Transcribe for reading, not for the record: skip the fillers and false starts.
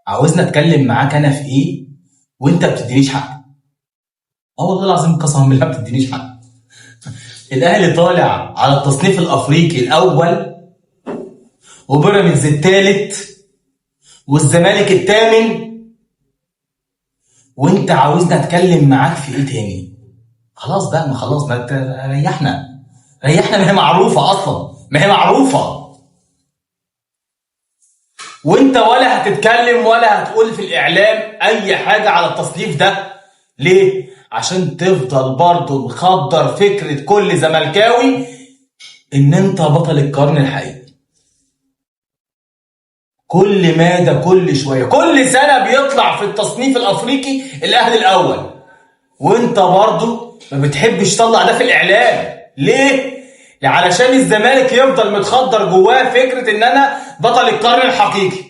عاوزني اتكلم معاك انا في ايه وانت ما بتدينيش حق؟ اه والله العظيم قسما بالله ما بتدينيش حق. الاهلي طالع على التصنيف الافريقي الاول، وبيراميدز الثالث، والزمالك الثامن، وانت عاوزني اتكلم معاك في ايه تاني؟ خلاص بقى، ما خلاص، ما انت ريحنا ريحنا، ما هي معروفة اصلا، ما هي معروفة. وانت ولا هتتكلم ولا هتقول في الاعلام اي حاجة على التصنيف ده. ليه؟ عشان تفضل برضه مخدر فكرة كل زملكاوي ان انت بطل القرن الحقيقي. كل مادة، كل شوية، كل سنة بيطلع في التصنيف الافريقي الاهلي الاول، وانت برضه ما بتحبش تطلع ده في الاعلام. ليه؟ علشان الزمالك يفضل متخدر جواه فكرة ان انا بطل القرن الحقيقي.